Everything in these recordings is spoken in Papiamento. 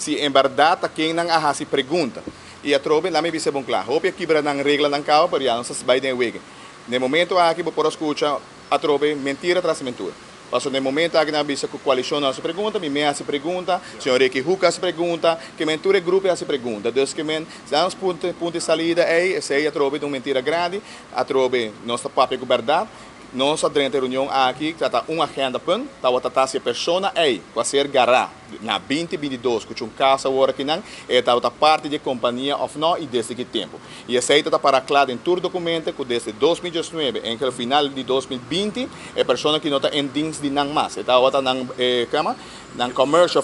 Si en berdad ta ken nan a haci pregunta. Y atrobe, lami bisa bon cla, hopi a kibra nan reglanan caba, pero ya nos ta bay den wege. Na e momento aki bo por a scucha atrobe mentira tras mentura. Pasobra na e momento aki nan a bisa cu coalicion no haci pregunta, mi mes a haci pregunta, señor Ricky Hoek a haci pregunta, ke men tur e grupo a haci pregunta. Dus ke men, si nan nos punto di salida ey, esey atrobe ta un mentira grandi, atrobe nos ta papia cu berdad. Nos a drenta e reunion aki ta ta un agenda punt, tabata ta si e persona ey cu a ser gara na 2022 cu chun casa awor akinan, e tabata parti di e compania of no y desde ki tempo. Y esey ta ta para cla den tur documento cu desde 2019 enkel final di 2020 e persona aki no ta en dienst di nan mas. E tabata nan cama nan commercial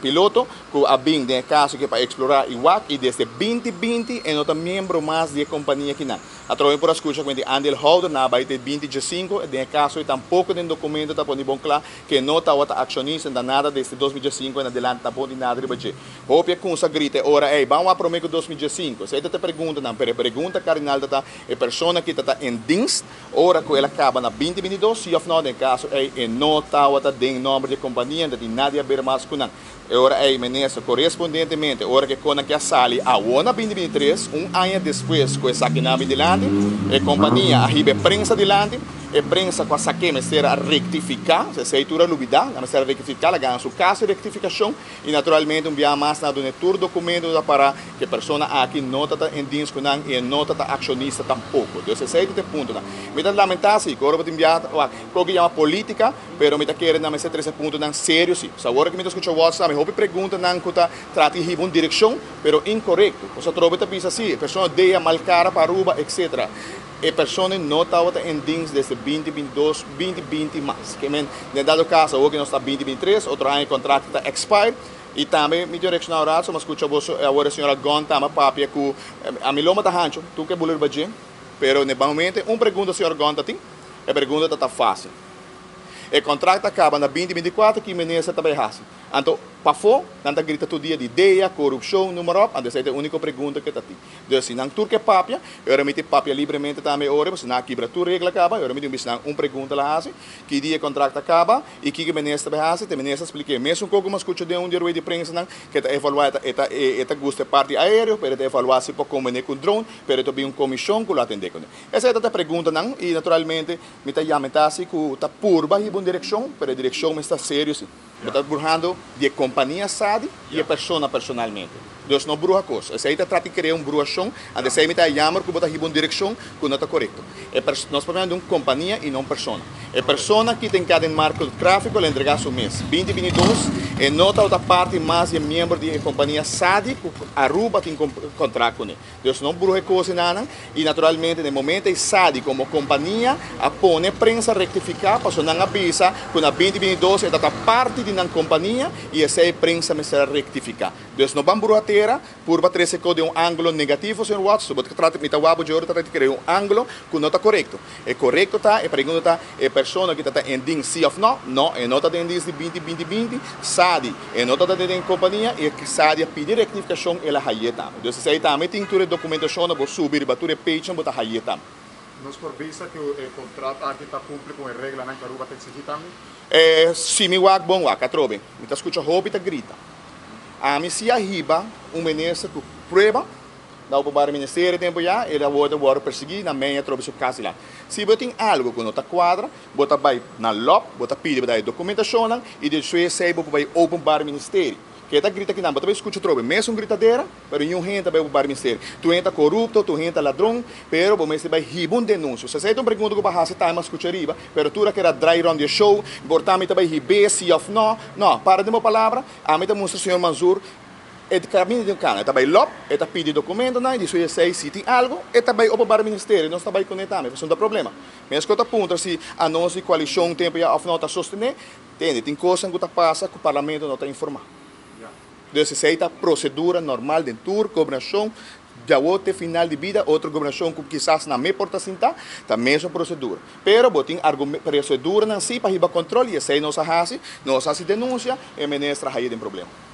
piloto cu a bin den e caso aki pa explora y wak y desde 2020 e no ta miembro mas di e compania akinan. Atrobe por a scucha cu di aandeelhouder na bay te 2015, den e caso y tampoco den documento ta poni bon cla cu no tawata accionista na nada desde 2015 en adelante tampoco di nada riba dje. Hopi a cunsa grita e ora ey, ban wak prome cu 2015. Esey ta e preguntanan, pero e pregunta cardinal ta ta e persona ki ta ta en dienst ora cu el a caba na 2022, si of no, den e caso ey e no tawata den nomber di e compania, no ta tin nada di haber mas cu nan. E ora ei minister korespondentemente ora ku e konan ke a sali awor na 2023, un aña despues ku esaki nan a bin dilanti, e kompania a hiba e prensa dilanti, e prensa ku a sak'é mester a rektifiká, esei tur a lubidá, nan mester a rektifiká, laga nan su kas di rektifikashon i naturalmente un biaha mas nan a duna e tur dokumento ku ta para ku e persona aki no ta ta en dienst ku nan i e no ta ta akshonista tampoko. Dus esei ta e puntonan. Mi ta lamentá si ku ora bo tin biaha wak koke yama polítika. Pero mi ta kere nan mester trese puntonan serio si. So awor ku mi ta skucha WhatsApp mi hopi preguntanan ku ta trata di hiba un direkshon pero inkorekto. Pasobra atrobe ta bisa si e persona dea mal kara pa Aruba etc. E persona no tabata en dienst desde 2022, 2020 mas. Ke men den dado kaso awor ku nos ta 2023 otro aña e kontrakt ta expire. I tambe mi tin reakshoná un rato, mi a skucha boso awor e señora Gon tamba papia ku ami loma ta hancho tur ke bula riba dje pero ne momento un pregunta señor Gon ta tin e pregunta ta ta fásil. E contract a caba na 2024 ki minister ta bay haci? Anto pafo nan ta grita tur dia di dea, corupcion, noem maar op, anto esey ta e unico pregunta cu ta tin. Dus si nan tur ke papia, e ora mi tin papia libremente tambe e ora, pasobra nan a kibra tur regla caba, e ora mi tin bisa nan un pregunta la haci, ki dia e contract a caba y kico e minister ta bay haci, te minister a splica e mesun co cu mi a scucha den un di e rueda di prensanan cu e ta evalua, e ta gusta e parti aereo, pero e ta evalua si por combine cu drone, pero e ta bin un comision cu lo atende cune. Esey ta ta preguntanan y naturalmente Mi ta yamenta si cu ta purba hiba un direccion, pero e direccion mester ta serio si. Bo ta bruhando di e compania Sadi y e persona personalmente. Dus no bruha cos. Esey ta trata di crea un bruhacion, anto esey mi ta jammer cu bo ta hiba un direccion cu no ta corecto. E nos papia di un compania y no un persona. E persona ki ta enca den marco trafico lo entrega su mes. 2022 e no tabata parti mas di e miembro di e compania Sadi cu Aruba tin contract cune. Dus no bruha e kos enanan y naturalmente den momento ey Sadi como compania a pone prensa rectifica pasobra nan a bisa cu na 2022 e ta ta parti di nan compania y esey prensa mester a rectifica. Dus no ban bruha tera purba trece e kos den un angulo negativo señor Watts, so bo ta trata mi ta wak bo djor ta trata di crea un angulo cu no ta corecto. E corecto ta, e pregunta ta, e persona ki ta ta en dienst si of no? No, e no ta den dienst di 2020, Sadi e no ta ta den compania y e Sadi a pidi rectificacion el a haye tambe. Dus esey tambe tin tur e documentacion na bo subi riba tur e page nan bo ta haye tambe. Nos por bisa cu e contrat aki ta cumpli cu e reglanan cu Aruba ta exigi tambe? Si mi wak bon wak atrobe. Mi ta scucha hopi ta grita. Ami si a hiba un minister cu prueba Na openbare ministerio tempo ya el a worde worde persegui na mei atrobe su cas dilanti. Si bo tin algo cu no ta cuadra, bo ta bay na lop, bo ta pidi pa da e documentacionnan y despues esey bo por bay openbare ministerio. Ke ta grita kinan, bo ta bay scucha atrobe mesun gritadera, pero niun hende ta bay openbare ministerio. Tur hende ta corupto, tur hende ta ladron, pero bo mester bay hiba un denuncio. So esey ta un pregunta cu bo a haci time a scucha riba, pero tur a keda draai rond di e show, por ta mi ta bay hib'e si of no. No, para den bo palabra, ami ta mustra señor Manzoor E kaminda di un kana, e ta bai lòp, e ta pidi dokumentonan i di su esei si tin algu, e ta bai openbaar ministerio, nos ta bai kuné tambe, pasobra no ta problema. Mes ku ta puntra si anos di koalishon tempu ya òf no ta sostené, tende, tin kosnan ku ta pasa ku parlamento no ta informá. Dus esei ta prosedura normal den tur gobernashon, djawo te final di bida, otro gobernashon ku kisas nan me por ta sintá, ta mesun prosedura. Pero bo tin proseduranan si pa hiba kontrol i esei nos a hasi, nos a hasi denunsia, e minister a haye den problema.